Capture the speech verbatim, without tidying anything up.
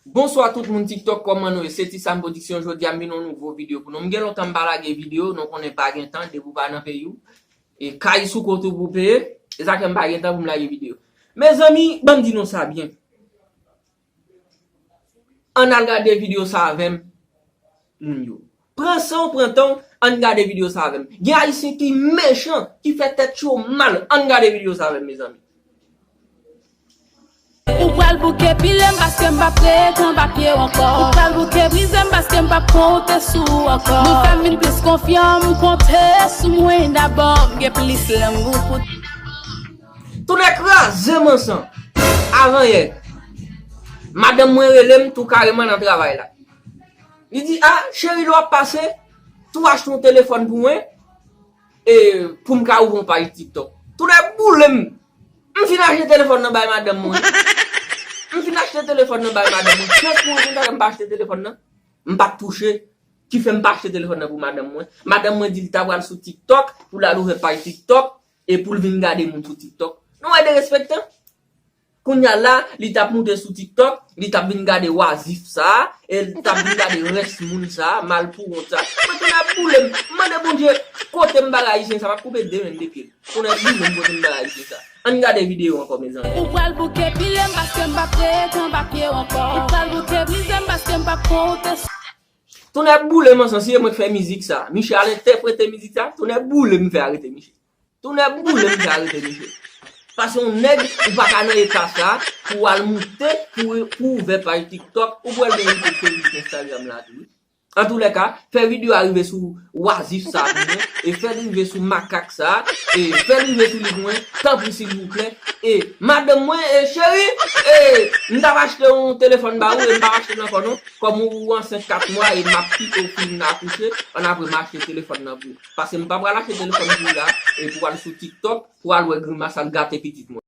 Bonswa tout moun TikTok, kòman nou ye? Se Ti Sam Production, jodi a m vin yon nouvo videyo pou nou. M gen lontan m pa lage videyo, nou konnen pa gen tan, depi w pa nan peyi w. E kay sou kont ou pou peye, e sa fè m pa gen tan pou m lage videyo. Mezanmi, ban m di nou sa byen. Ann al gade videyo sa avè m, moun yo. Pran san w, pran tan w, ann gade videyo sa avè m. Gen Ayisyen ki mechan, ki fè tèt yo mal. Ann gade videyo sa avè m, mezanmi. Ou pral bouke pile m paske m p ap ret anba pye w ankò. Ou pral bouke brize m paske m p ap konte sou ou ankò. Mwen fè m vin plis konfyan, m konte sou mwen dabò. M gen plis lang pou. Tounen kraze mansan. Avanyè, madanm mwen rele m tou kareman nan travay la. Li di, "A, cheri, lè w ap pase, tou achte yon telefòn pou mwen, e pou m ka ouvri yon paj TikTok." Tounen boule m. M fin achte telefòn nan bay madanm mwen. M fin achte telefòn nan bay madanm mwen. Chans pou mwen, pou m ta fè m pa achte telefòn nan, m pa t touche. Ki fè m pa achte telefòn nan pou madanm mwen. Madanm mwen di li ta pral sou TikTok, pou l al ouvè paj TikTok, e pou l vin gade moun sou TikTok. Nou wè derespektan? Kounye a la, li t ap moute sou TikTok, li t ap vin gade wazif sa a, e li t ap vin gade rès moun sa a, malpouwont sa a. Mwen tounen boule m. M mande Bondye, kote m bagay Ayisyen sa, m ap koupe de men de pye l. Tounen boule m kote m bagay Ayisyen sa. Ann gade videyo ankò, mezanmi. Ou pral bouke pile m paske m p ap ret anba pye w ankò. Ou pral bouke brize m paske m p ap konte sou. Tounen boule m ansanm, si e mwen k fè mizik sa. Miche al entèprete mizik sa, tounen boule m fè arete Miche. Tounen boule m fè arete Miche. Paske yon nèg, ou pa ka nan eta sa, pou w al moute, pou, pou ouvè paj TikTok, ou pral gen YouTube, Facebook, Instagram la tou, wi. Antoulèka, fè videyo a rive sou wazif sa pou mwen, e fè l rive sou makak sa, e fè l rive sou li pou mwen, tanpri silvouplè. E madanm mwen, e cheri, e m t ap achte yon telefòn ba ou, e m p ap achte l ankò non. Kòm ou ansent kat mwa e m ap kite w fin akouche, annapre m achte telefòn nan pou ou. Paske m pa pral achte telefòn pou ou la, e pou w al sou TikTok, pou w al wè grimas al gate pitit mwen.